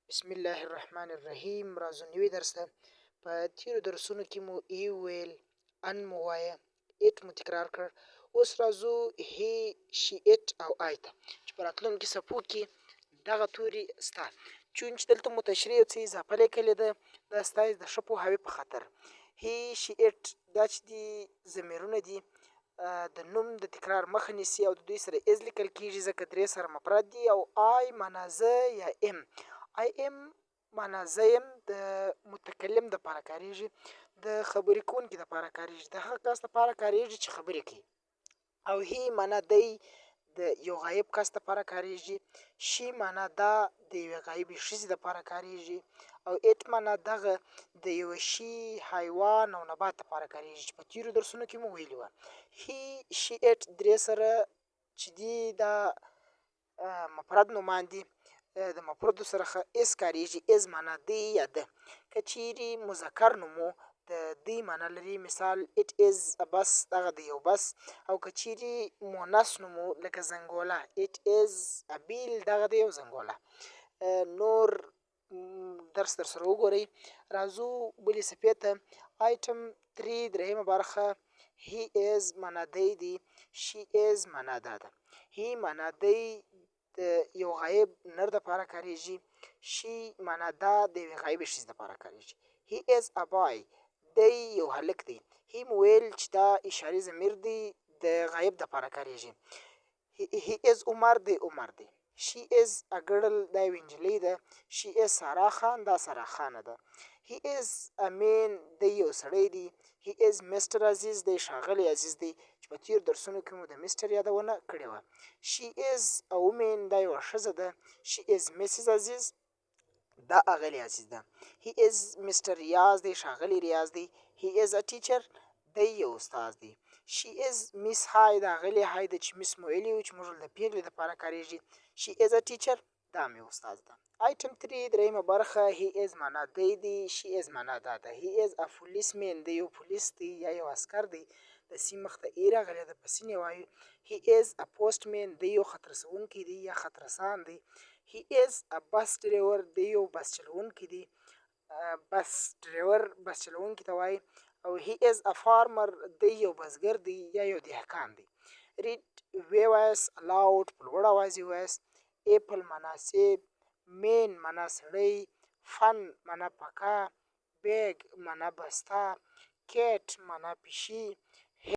بسم الله الرحمن الرحیم. راځو نوي درس ته. په تیرو درسونو کې مو a ویل، an مو وایه، it مو تکرار کړ. اوس راځو he، she، it او I ته، چې په راتلونکي صفحو کې دغه توري سته. چون چې دلته مو تشریح یو څه اضافه لیکلې ده، دا ستاسو د ښه پوهاوي په خاطر. he، she، it دا چې دي ضمیرونه دي، د نوم د تکرار مخه نیسي او د دوی سره is لیکل کیږي، ځکه درې سره مفرد دي. او I معنا زه یا am. I am معنا زه یم، د متکلم د پاره کاریږي، د خبرې کوونکي د پاره کاریږي، د هغه کس د پاره کاریږي چې خبرې کوي. او he معنا دی، د یو غایب کس د پاره کاریږي. she معنا دا، د یوې غایبې ښځې د پاره کاریږي. او it معنا دغه، د یوه شي، حیوان او نبات لپاره کاریږي، چې په تیرو درسونو کې مو ویلي وه. he، she، it درې سره چې دي، دا مفرد نومان دي. د مفردو سره is کاریږي. is معنا دی یا ده. که چیرې مذکر نوم، د دی معنا لري، مثال it is a bus، دغه د یو بس. او که چیرې مونث نوم، لکه زنګوله، it is a bell، دغه د یو زنګوله. نور درس در سره وګورئ. راځو بلې صفحې ته. آیټم 3، درېیمه برخه. he is معنا دی دی، she is معنا دا ده. he معنا دی، د یو غایب نر د پاره کاریږي. she معنا دا، د یوې غایبې ښځې د پاره کاریږي. he is a boy، دی یو هلک دی. he مو ویل چې دا اشاري ضمیر دی، د غایب د پاره کاریږي. he is عمر، دی عمر دی. she is a girl، دا یوه نجلۍ ده. she is سارا خان، دا سارا خانه ده. he is a man، دی یو سړی دی. he is Mister عزیز، دی ښاغلی عزیز دی، چې په تېرو درسونو کې مو د Mister یادونه کړې وه. she is a woman، دا یوه ښځه ده. she is Mrs عزیز، دا اغلې عزیز ده. he is Mister ریاض دی، ښاغلی ریاض دی. he is a teacher، دی یو استاد دی. she is Miss های، دا اغلې های ده، چې Miss مو ویلي وو چې موږ د پیغلې دپاره کارېږي. she is a teacher، دا مې استاد ده. آیټم 3، درېیمه برخه. he is معنا دی دی، she is معنا دا ده. he is a policeman، دی یو پولیس دی یا یو عسکر دی. د سي مخته a راغلی ده، په سین یې وایو. he is a postman، دی یو خط رسوونکی دی یا خط رسان دی. he is a bus driver، دی یو بس چلوونکی دی. bus driver بس چلوونکي ته وایي. او he is a farmer، دی یو بزګر دی یا یو دهقان دی. read، ویې aloud، په لوړ اواز یې ووایاست. apple معنا سیب، man معنا سړی، fan معنا پکه، bag معنا بسته، cat معنا پیشي.